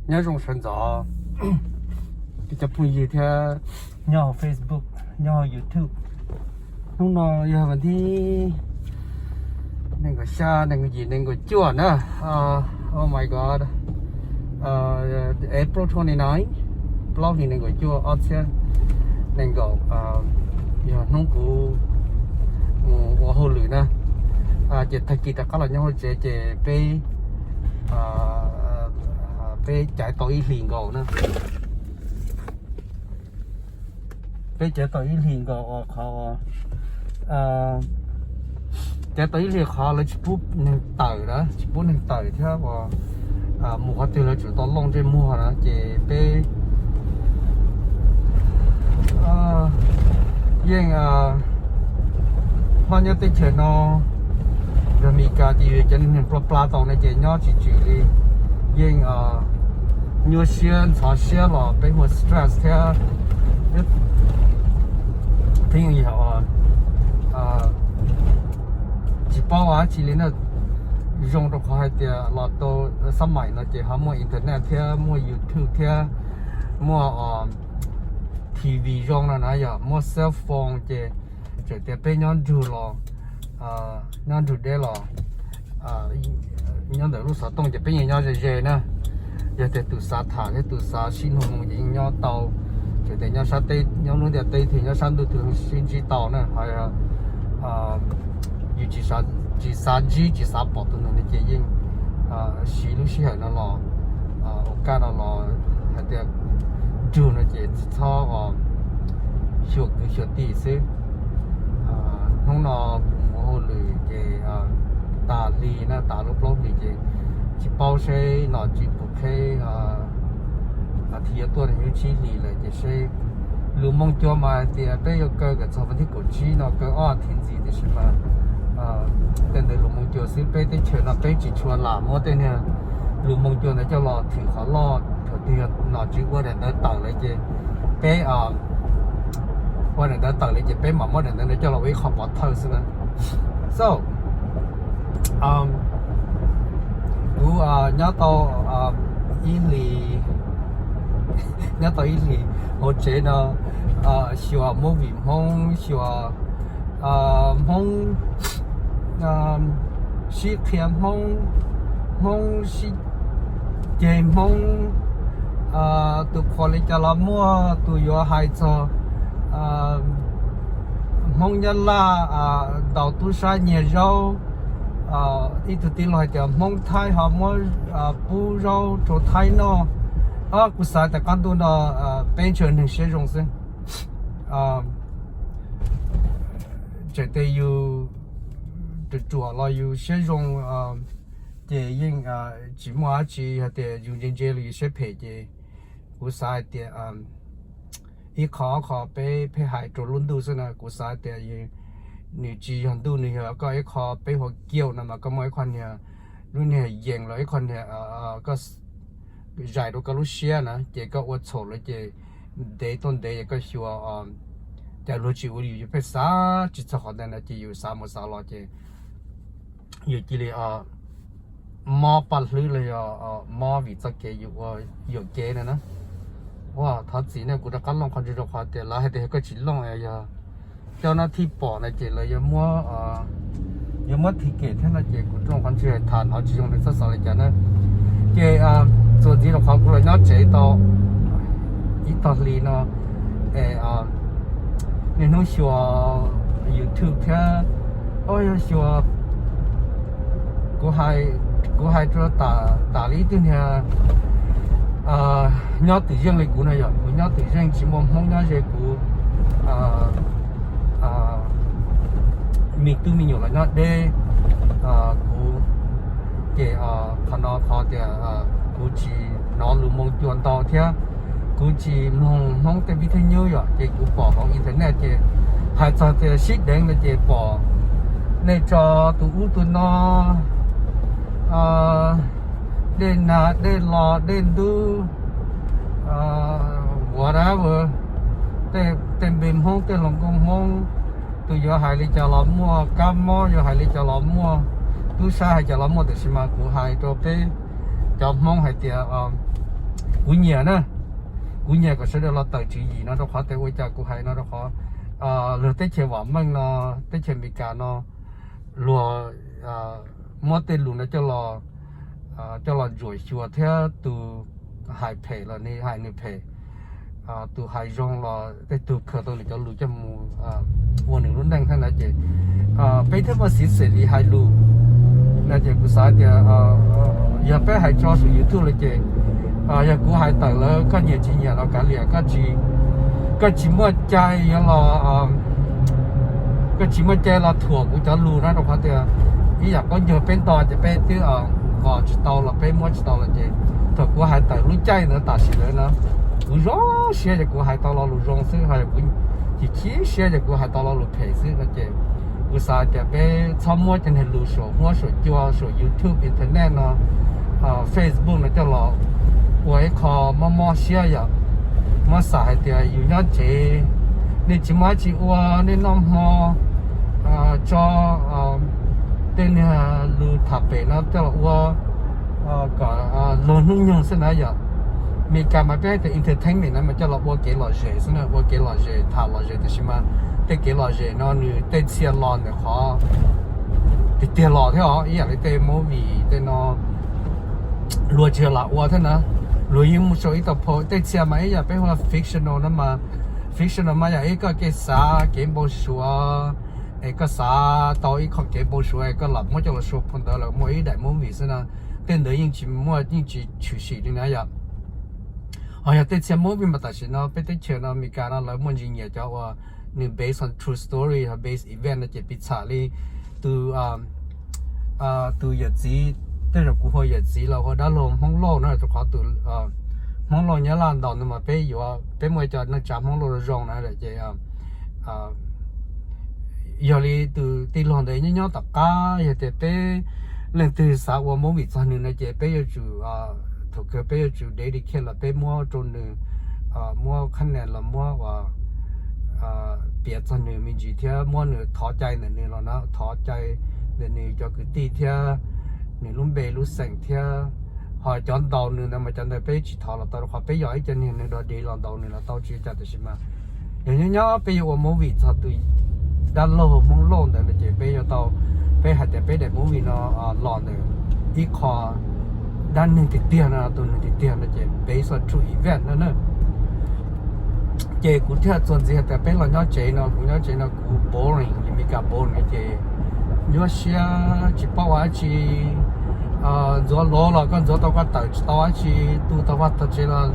Nyob zoo sawv ntxov cov phooj ywg thiab nyob hauv Facebook, nyob hauv YouTube. Hnub no yog vas thib nees nkaum xya, nees nkaum yim, nees nkaum cuaj na. Oh my God, April twenty nine, plaub hlis nees nkaum cuaj, ob txhiab nees nkaum, yog hnub kuv mus ua hauj lwm na. Ces tag kis rov qab los nyob hauv tsev ces peb peb caiv tau ib hlis nkaus na. Peb caiv tau ib hlis nkaus qhov, caiv tau ib hlis qhov lawv tsis pub neeg tawm na, tsis pub neeg tawm thiab uas mus qhov twg lawv tsum tau looj ntsej muag na ces peb yeej hlob nyob teb chaws no, yog Meskas ces yus cov neeg plab plab tau ne ces nyob tsis tswm li, yeej nyuaj siab ntxhov siab los peb muaj stress thiab, thiab yog tsis paub dab tsi li na. Zoo rau qhov hais tias los tau xab maim no ces ho muaj internet thiab muaj YouTube thiab muaj TV zoo no na, yog muaj cell phone ces txawm tias peb nyob nrug los, nyob nrug deb los, nyob ntawm lub xov tooj ces peb yeej nyob ze ze na. Yog tias tus xav tham thiab tus xav sib nug moo ces yeej nyob tau. Txawm tias nyob sab teb, nyob lub ntiaj teb twg, nyob sab ntuj twg sib ntsib tau na. Ho yus tsis xav ntsib tsis xav pom tus nug no ces yeej siv lub sij hawm no los, ua kaj no los hais tias nrug no ces tsis txhob xyuas kwv xyuas tij xwb. Hnub no kuv mus hauj lwm ces tas hli na, tas lub plaub hlis ces tsis paub seb nom tswv puas qheb, as thiv yuav tuaj lub tsib hlis lawm ces seb. Lus Moo Cua mas hais tias peb yuav kaw kom txog vas thib kaum tsib no, kaw ob as thiv ntxiv, tiam sis mas tej ntawd Lus Moo Cua xwb, peb teb chaws no peb tsis tshua lam muab tej niag Lus Moo Cua ntawd coj los thwm qhov loj. Thaum twg yog nom tswv ua daim ntawv tawm lawm ces peb ua daim ntawv tawm lawm ces peb mam muab daim ntawv ntawd coj los ua ib qho pov thawj xwb na. So kuv nyob tau ib hlis, nyob tau ib hlis hauv tsev no, xyuas movie Hmoob, xyuas Hmoob sib qhia Hmoob, Hmoob sib ceg Hmoob, tus qhuas li cas los muaj, tus yuav hais txog Hmoob Nyab Laj ntaus tub sab nyiag zaub, ib tug tij laug hais tias Hmoob Thaib ho muab pub zaub rau Thaib noj. Kuv xav tias qab ntuj no peb ntshe neeg siab zoo xwb. Tseem tias yus ruam ruam los yus siab zoo, ces yeej tsis muaj dab tsi. Yog tias yus ntse ntse los yus siab phem ces kuv xav hais tias ib qho ob qho peb pheej hais rau lub ntuj xwb na. Kuv xav hais tias nws tsis yog ntuj, nws yog koj ib qho peb hu kiau no mas koj muaj ib qho niag, lub niag yees los ib qho niag, koj zais rau koj lub siab na, ces koj ua txhaum lawm ces ntev tuaj ntev ces koj xyuas cas luag tsis ua li yus, yus pheej xav tsis txog qhov ntawd na, ces yus xav mus xav los ces yus cia li mob paj hlwb los yog mob vim txoj kev yus ua yuam kev no na. Ua thov txim nej, kuv rov qab looj qhov ntsis rau qhov tias lawv hais tias yog koj tsis looj, yog cov nab thib pom na ces lawv yuav muab, yuav muab thim kem thiab no ces kuv looj qhov ntsis hais tham hnov tsis zoo nws txhob xav li cas na. Ces txuas ntxiv rau qhov kuv los nyob tsev tau ib tog hli no es niaj hnub xyuas YouTube thiab, o yog xyuas, kuv hais, kuv hais rau tam li ib tug niag nyob twm zeej li kuv no, yog kuv nyob twm zeej tsis muaj Hmoob nyob ze kuv, me tub me nyuam los nyob deb, kuv ces qhov no qhov tias kuv tsis hnov Lus Moo Cua ntau thiab kuv tsis mloog Hmoob tej vib thaj nyub yom, ces kuv pom hauv internet ces hais txog tias sib deev no ces pom nej tso tus ub tus no, dej nag dej los dej ntub, whatever, tej npe Hmoob tej hluas nkauj Hmoob, tus yuav hais li cas los muaj, kab mob yuav hais li cas los muaj, tub sab hais cas los muaj, tiam sis mas kuv hais rau peb cov Hmoob hais tias kuv nyiam na, kuv nyiam kom sawv daws los tawm tswv yim no rau qhov tias ua cas kuv hais no rau qhov luag teb chaws vam meej no, teb chaws Amelikas no, luag muab tej lus no coj los ntsuam xyuas thiab tus hais phem los nws hais nws phem, tus hais zoo los tej tug khaws tau nws cov lus coj mus ua nws lub neej thiab na ces peb thiaj muaj xis xes li hais lus no ces kuv xav tias yog peb hais tso saum YouTube lawm ces yog kuv hais tawm lawm koj nyiam tsis nyiam los kav liam, koj tsis muaj cai yuav los koj tsis muaj cai los thuam kuv cov lus na rau qhov tias ib yam qaub ncaug peb nto ces peb twb vos tsis tau los peb muab tsis tau los ces thaum kuv hais tawm lub caij ntawd tam sim ntawd na kuv zoo siab ces kuv hais tau lo lus zoo xwb ho yog kuv chim chim siab ces kuv hais tau lo lus phem xwb no ces kuv xav tias peb txhob muab cov niag lus saum huab saum cua saum YouTube, internet no, Facebook no coj los ua ib qho mob mob siab yom. Muab xav hais tias yus nyob tsev, nej tsis muaj dab tsi ua, nej noj hmo tso tej niag lus tham pem no coj los ua kom luag hnub nyoog xwb na yom. Meskas mas peb hais tias entertainment na mas coj los ua kev lom zem xwb na, ua kev lom zem tham lom zem tiam sis mas tej kev lom zem no nws tej txhia los ntawm qhov tiag tiag los thiab os, ib yam li tej movie tej no luag tsis yog lam ua thiab na, luag yeej mus sau ib tau phau tej txhia mas ib yam peb hu ua fictional no mas, fictional mas yog ib koj kev xav kev npau suav es koj xav tau ib qho kev npau suav es koj lam muab coj los sau phau ntawv lawm muaj ib daim movie xwb na. Tej ntawd yeej tsis muaj yeej tsis tshwm sim li na yom. Ho yog tej txhia movie mas tam sim no peb teb chaws no Meskas no lawv muaj ntsis nyiam cov uas nws based on true story ho based event no ces piv txham li tus tus yawm txiv, tej zaum kuv hu yawm txiv los hu dab laug Hmoob Lauj na rau qhov tus Hmoob Lauj Nyab Laj ntaus ntawd mas peb yuav peb muaj cov neej tsa Hmoob Lauj zoo na ces yog li tus tij laug ntawd nyob nyob tom qab yog tias peb leej twg xav ua movie txog nws no ces peb yuav tsum thaum kawg peb yuav tsum dedicate los peb muab rau nws, muab qhab nas los muab ua piav txog nws me ntsis thiab muab nws thov cai ntawm nws los na, thov cai ntawm nws cov kwv tij thiab nws lub npe lub xeem thiab. Ho cov ntaus nws ntawd mas cov ntawd peb tsis thov los tau rau qhov peb yog ib co niag neeg dog dig los ntaus nws los tau tsis ua cas tiam sis mas yog nyob nyob peb yuav ua movie txog tus dab laug Hmoob Lauj ntawd no ces peb yuav tau, peb hais tias peb daim movie no los ntawm ib qho dab neeg tiag tiag no, tus neeg tiag tiag no ces based on true event no na. Ces kuv thiaj txuas ntxiv hais tias peb los nyob tsev no, kuv nyob tsev no kuv boring, Meskas boring no ces nyuaj siab tsis paub ua dab tsi. Ntxuav lov los koj ntxuav tau koj tawm tsis tau dab tsi, tu tau vaj tau tsev los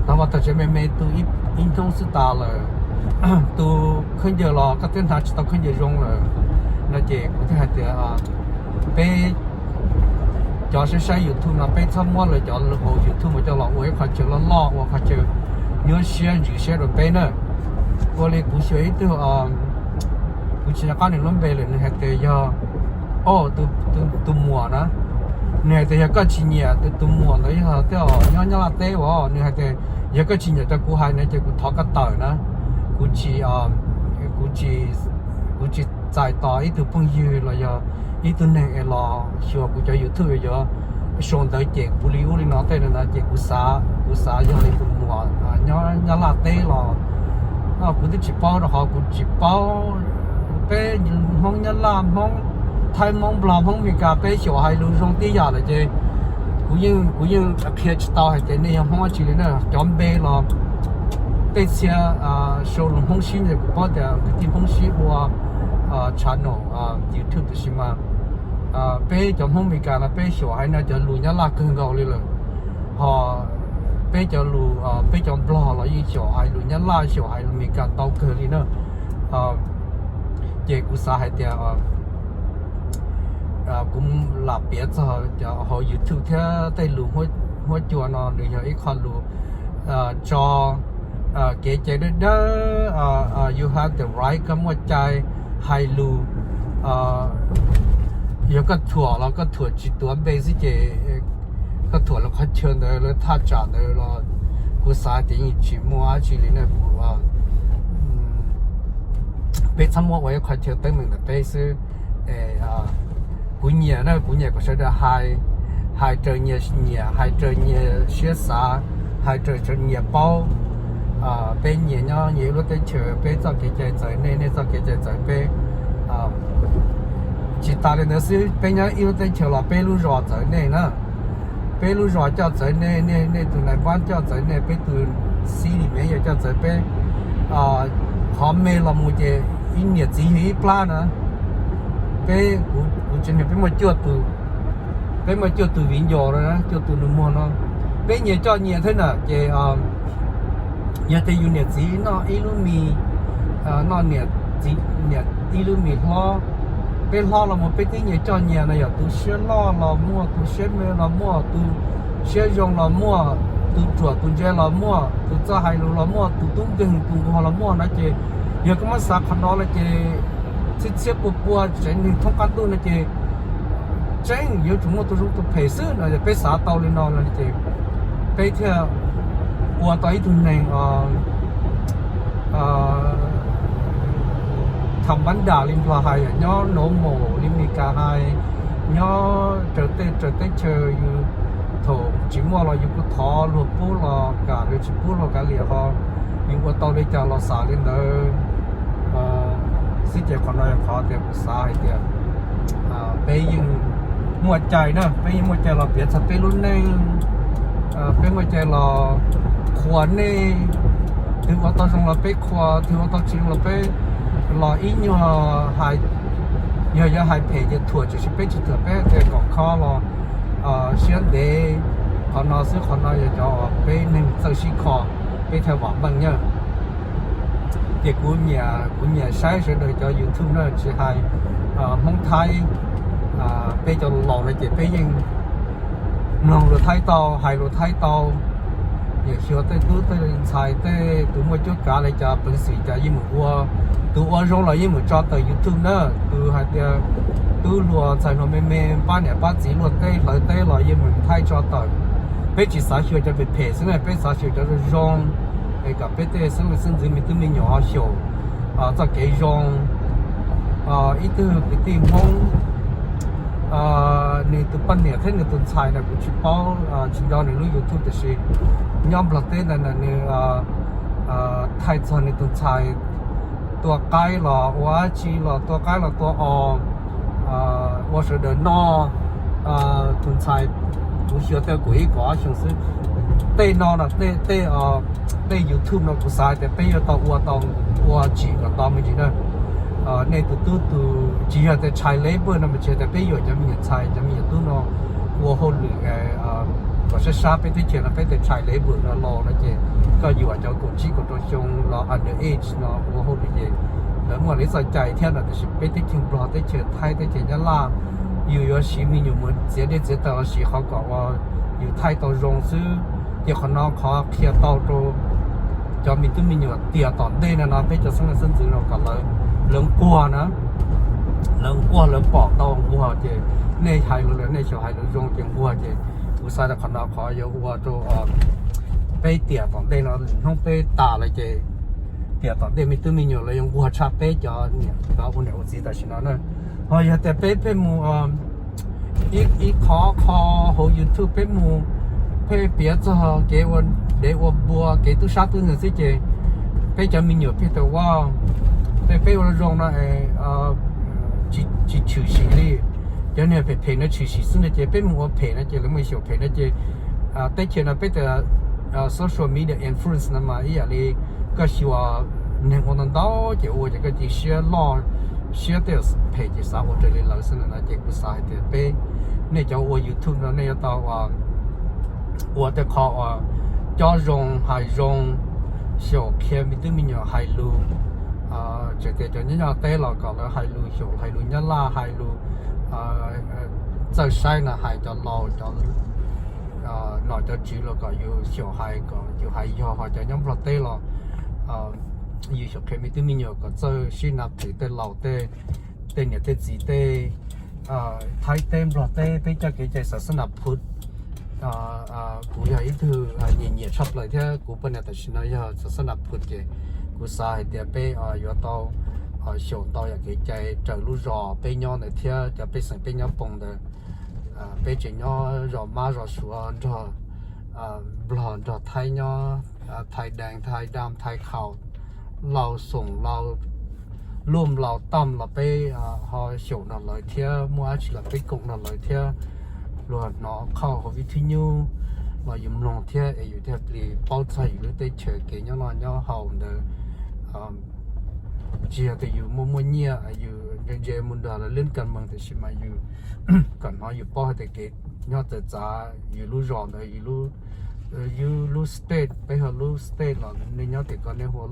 tau vaj tau tsev me me tu ib hnub xwb tas lawm. Tu khaub ncaws los koj twb hnav tsis tau khaub ncaws zoo lawm no ces kuv thiaj hais tias peb cov saib saib YouTube no peb txhob muab lawv cov hauv YouTube mus coj los ua ib qho chaw loj loj, ua qhov chaw nyuaj siab ntsws siab rau peb na. Ua li kuv xyuas ib tug, kuv tsis nco qab nws lub npe lawm, nws hais tias yog, o, tus muam na, nws hais tias yog koj tsis nyiam tus muam ntawd yog tej nyob Nyab Laj teb uas nws hais tias yog koj tsis nyiam cov kuv hais no ces kuv thov koj tawm na. Kuv tsis, kuv tsis, kuv tsis txais tos ib tug phooj ywg los yog ib tug neeg es los xyuas kuv cov YouTube yuav sau ntawv cem kuv li ub li no tej no na ces kuv xav, kuv xav yog li tus muam nyob Nyab Laj teb los kuv twb tsis paub rau qhov kuv tsis paub peb Hmoob Nyab Laj, Hmoob Thaib, Hmoob Nplog, Hmoob Meskas peb xyaum hais lus zoo tib yam lawm ces kuv yeej, kuv yeej qhia tsis tau hais tias nej yog Hmoob dab tsi li na. Cov npe los tej txhia sau lus Hmoob sib no kuv paub tias kwv tij Hmoob sib ua channel YouTube tiam sis mas peb cov Hmoob Meskas no peb xyaum hais no cov lus Nyab Laj kawg nkaus li lawm. Ho peb cov lus, peb cov Nplog los yeej xyaum hais lus Nyab Laj, xyaum hais lus Meskas ntau kawg li na. Ces kuv xav hais tias kuv lam piav txog cov hauv YouTube thiab tej lus huab cua no nws yog ib qho lus tso kev cai dawb dawb, you have the right, koj muaj cai hais lus. Yog koj thuam los koj thuam tsis tuav npe xwb ces koj thuam lawv qhov chaw ntawd, lawv thaj tsam ntawd los kuv xav tias yeej tsis muaj dab tsi li na. Kuv, peb txhob muab ua ib qho chaw teeb meem ntawm peb xwb. Kuv nyiam na, kuv nyiam kom sawv daws hais, hais raws nyias nyiam, hais raws nyias siab xav, Hais raws tseem nyias paub, peb nyias nyob nyias ib lub teb chaws, peb txoj kev cai txawv nej, nej txoj kev cai txawv peb. Tsis tas li ntawd xwb, peb nyob ib lub teb chaws los peb lub zos txawv nej na. Peb lub zos coj txawv nej, nej tus nais npab coj txawv nej, peb tus xib li me yog coj txawv peb. Qhov me los mus ces ib niam txiv yog ib plab na. Peb, kuv tsev neeg peb muaj cuaj tus, peb muaj cuaj tus viv ncaus no, cuaj tus nus muag no, peb nyias coj nyias thiab na ces yog tias yus niam txiv noj ib lub mis, noj niam txiv, niam ib lub mis hlob, peb hlob los mus peb twb nyias coj nyias no, yog tus siab loj los muaj, tus siab me los muaj, tus siab zoo los muaj, tus ruam tus ntse los muaj, tus txawj hais lus los muaj, tus tub nkeeg tus nquag los muaj no ces yog koj muab xav qhov no lawm ces txhiab txhiab pua pua tsev neeg thoob qab ntuj no ces tseeb yuav tsum muaj tus zoo tus phem xwb no. Yog peb xav tau li no lawm ces peb thiaj ua tau ib tug neeg tham npab nram li Nplog hais, nyob normal li Meskas hais, nyob raws tej raws teb chaws yus thaum tsis muaj los yus kuj thov luag pub los kam, luag tsis pub los kav liam ho yus ua tau li cas los xav li ntawd xwb ces qhov no yog qhov tias kuv xav hais tias peb yeej muaj cai na, peb yeej muaj cai los piav txog peb lub neej, peb muaj cai los qhuas nej, twg ua tau zoo los peb qhuas, twg ua tau tsis zoo los peb los ib nyuag hais, yog yuav hais phem ces thuam, tiam sis peb tsis thuam, peb tias kom kho los siab ntev. Qhov no xwb, qhov no yog cov peb neeg txawj sib kho, peb thiaj vam meej na. Ces kuv nyiam, kuv nyiam saib sawv daws cov YouTube na, tsis hais Hmoob Thaib, peb cov laus no ces peb yeej mloog lus Thaib tau, hais lus Thaib tau. Yog xyuas tej tub tej ntxhais, tej tus muaj cuab kav li cas, peev xwm cas yeej mus ua, tus ua zoo los yeej mus tso tawm YouTube na. Tus hais tias tub hluas ntxhais hluas me me pab niam pab txiv luaj teb hlawv teb los yeej mus Thaib tso tawm. Peb tsis xav xyuas cov phem phem xwb na, peb xav xyuas cov zoo zoo, es kom peb tej xeeb leej xeeb ntxwv me tub me nyuam ho xyaum txoj kev zoo. Ib tug kwv tij Hmoob, nws tus poj niam thiab nws tus ntxhais na kuv tsis paub, tsis nco nws lub YouTube, tiam sis nyob Nplog teb ntawd na, nws thaij txog nws tus ntxhais tua qaib los ua dab tsi los tua qaib los tua os, ua sawv daws noj. Tus ntxhais kuv xyuas tej kuv ib kaum ob xyoo xwb. Tej no na, tej, tej YouTube no kuv xav hais tias peb yuav tau ua tau, ua tsim kom tau me ntsis na. Nej tus tub tus, tsis yog tias child labour no mas tsis yog tias peb yuam cov me nyuam ntxhais cov me nyuam tub no ua hauj lwm kom sab sab peb teb chaws no, peb tias child labour no los no ces koj yuam cov kaum tsib kaum rau xyoo los under age no ua hauj lwm ces lawv muaj lawv txoj cai thiab no, tiam sis peb teb chaws Nplog, teb chaws Thaib, teb chaws Nyab Laj, yus yuav siv me nyuam mus txiav dej txiav taws los siv qhov kom ua yus thaij tau zoo xwb. Ces qhov no qhov qhia tau rau cov me tub me nyuam tiam tom ntej no no, peb cov xeeb leej xeeb ntxwv no kom lawv, lawv nquag na, lawv nquag lawv pom tau nquag ces nej hais lus, nej xyaum hais lus zoo ces nquag ces kuv xav tias qhov no qhov yuav ua rau peb tiam tom ntej no, lwm hnub peb tas lawm ces tiam tom ntej me tub me nyuam lawv yuav nquag tshaj peb cov niam, cov ua niam ua txiv tam sim no na. Ho yog tias peb pheej mus ib qho qho hauv YouTube peb mus pheej piav txog kev ua dev ua npua, kev tub sab tub ntsws xwb ces peb cov me nyuam pheej tau ua, peb ua zoo no tsis tshwm sim li. Cov niag phem phem no tshwm sim xwb no ces peb mus ua phem no ces lawv mus xyaum phem no ces teb chaws no peb tias social media influence no mas ib yam li koj xyuas neeg ua ntau ntau ces ua ces koj cia siab loj, siab tej phem ces xav ua raws li lawv xwb no na. Ces kuv xav hais tias peb, nej cov ua YouTube no nej yuav tau ua tej qho uas cob zoo hais zoo, xyaum qhia me tub me nyuam hais lus, tseem tias cov nyob nyob teb los kom lawv hais lus, xyaum hais lus Nyab Laj, hais lus txawj saib no, hais cov laus cov nom cov tswv los kom yus xyaum hais, kom yus hais yog, ho cov nyob Nplog teb los yus xyaum qhia me tub me nyuam kom txawj sib nav phem tej laus tej, tej niam tej txiv tej Thaib teb Nplog teb peb coj kev cai xav xab nas phut. Kuv yog ib tug nyiam nyiam tshaj plaws thiab kuv poj niam tam sim no yog xav xab nas phut ces kuv xav hais tias peb yuav tau xyaum ntau yam kev cai raws lub zos peb nyob ntawd thiab cov pej xeem peb nyob poob ntawd. Peb tseem nyob zos mab zos suav nrog Nplog nrog Thaib nyob, Thai Dang, Thai Dam, Thai Khau, Lao Xoom, Lao Lum, Lao Tam los peb ho xyaum nrog lawv thiab, muaj dab tsi los peb koom nrog lawv thiab. Luag hnov qhauj hauv vij thwj nyub los yus mloog thiab es yus thiaj li paub txog yus lub teb chaws kev nyob noj nyob haus ntawd. Tsis yog tias yus muaj muaj nyiaj, yus ntse ntse mus nrog lawv lwb kas mees, tiam sis mas yus kom hnov yus paub hais tias kev nyob txawv txav yus lub zos ntawd, yus lub state, peb hu lub state los nej nyob tias ko nej hu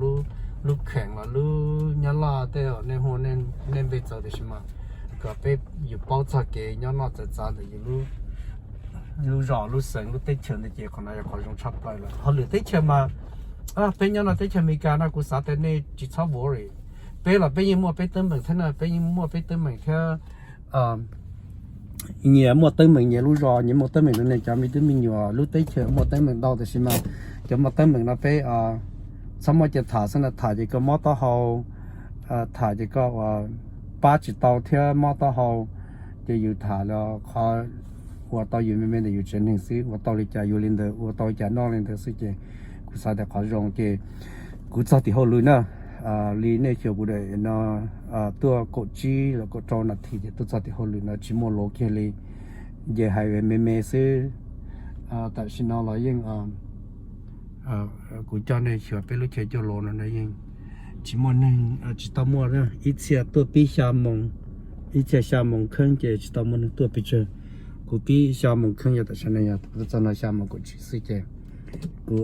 lub kheem los lub nyab laj tej, nej hu nej npe txawv, tiam sis mas kom peb yus paub txog kev nyob noj txawv txav ntawm yus lub zos lub xeev lub teb chaws ntawd ces qhov no yog qhov zoo tshaj plaws lawm. Hauj lwm teb chaws mas peb nyob no teb chaws Amelikas no kuv xav tias nej tsis txhob worry. Peb los peb yeej muaj peb teeb meem thiab na, peb yeej muaj peb teeb meem thiab. Nyias muaj teeb meem nyias lub zos, nyias muaj teeb meem rau nej cov me tub me nyuam, lub teb chaws muaj teeb meem ntau, tiam sis mas cov muaj teeb meem no peb txhob muab coj tham xwb na, tham ces koj mob taub hau, tham ces koj pab tsis tau thiab mob taub hau. Ces yus tham los qhov ua tau yus me me ntawm yus tsev neeg xwb, ua tau li cas yuav li ntawd, ua tau li cas noj li ntawd xwb. Ces kuv xav tias qhov zoo ces kuv txog tim hauj lwm na, li nej xyuas kuv daim no tuaj kaum tsib los kaum rau nas this ces tuaj txog tim hauj lwm no tsis muaj lus kiag li, ces hais me me xwb. Tam sim no los yeej kuv coj nej xyuas peb lub chaw coj los no yeej tsis muaj neeg, tsis tau muaj, ib txhia tuaj pib xya moos, ib txhia xya moos kheeb ces tsis tau muaj neeg tuaj pes tsawg. Kuv pib xya moos kheeb, yog tam sim no yog kuv txog no xya moos kaum tsib xwb ces kuv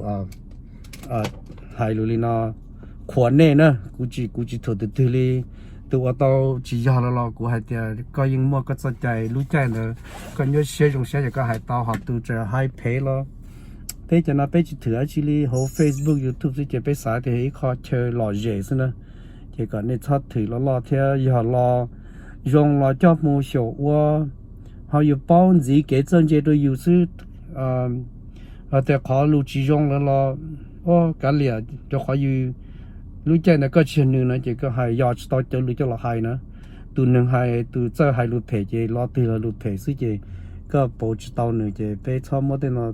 hais lus li no qhuas nej na, kuv tsis, kuv tsis thuam tus twg li. Tus ua tau tsis yog los los kuv hais tias koj yeej muaj koj txoj cai, lub caij ntawd koj nyuaj siab zoo siab ces koj hais tau, ho tus tseem hais phem los peb cov no peb tsis thwm dab tsi li, hauv Facebook YouTube xwb ces peb xav tias ib qho chaw lom zem xwb na. Ces kom nej txhob thwm loj loj thiab, yog los zoo los coj mus xyaum ua, ho yus paub ntxiv kev txawj ntse rau yus xwb. Hos tias qhov lus tsis zoo lawm los ua kav liam, rau qhov yus lub caij ntawd koj tsis yog nws no ces koj hais yog tsis tau cov lus coj los hais na. Tus neeg hais, tus txawj hais lus phem ces lo twg los lus phem xwb ces koj pauv tsis tau nws ces peb txhob muab tej no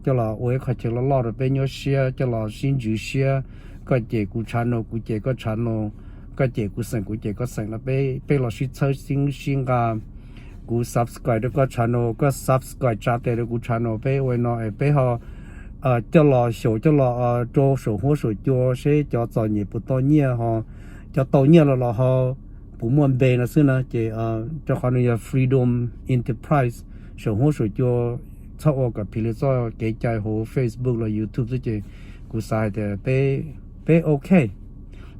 coj los ua ib qho chaw loj loj rau peb nyuaj siab, coj los sib ntsws siab. Koj cem kuv channel, kuv cem koj channel, koj cem kuv xeem, kuv cem koj xeem no peb, peb los sib txhawb sib, sib nqa. Kuv subscribe rau koj channel, koj subscribe tsa tes rau kuv channel, peb ua no es peb ho coj los xyaum, coj los rau saum huab saum cua seb cov txom nyem puas tau nyiaj, ho cov tau nyiaj los los ho puas muaj npe no xwb na. Ces rau qhov nws yog Freedom Enterprise, saum huab saum cua txhob ua kom phim li txoj kev cai hauv Facebook los YouTube xwb ces kuv xav hais tias peb, peb ok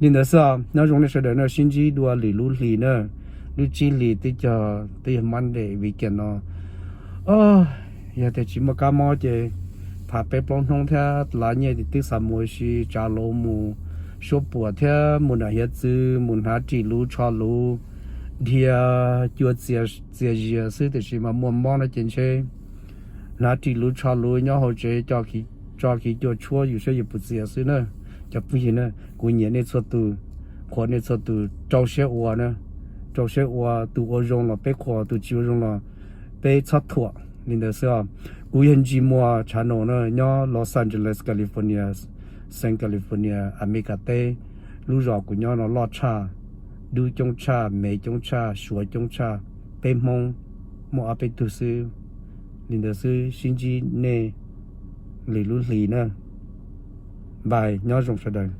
li ntawd xwb. Nyob zoo nej sawv daws na, sib ntsib dua lwm lub hlis na, lub tsib hlis twb cog, twb yog Monday weekend no. Yog tias tsis muaj kab mob ces phav peb plaub hnub thiab lav nyiaj ces twb xav mus ua si, tsav laus mus suab puam thiab mus nram hiav txwv mus hnav ris luv tsho luv, dhia cua txias zias xwb, tiam sis mas muaj mob no ces ntshe hnav ris luv tsho luv nyob hauv tsev, tso kiv cua tshuab yus saib yus puas txias xwb na. Cov phooj ywg na, kuv nyiam nej txhua tus, qhuas nej txhua tus, rau siab ua na, rau siab ua, tus ua zoo los peb qhuas, tus tsis ua zoo los peb txhob thuam, li ntawd xwb os. Kuv yog Ntsis Muas channel na, nyob Los Angeles, California, xeev California, Amelikas teb. Lub zos kuv nyob no loj tshaj, dub coob tshaj, me coob tshaj, suav coob tshaj. Peb Hmoob muaj ob peb tug xwb. Li ntawd xwb, sib ntsib nej lwm lub hlis na. Bye, nyob zoo sawv daws.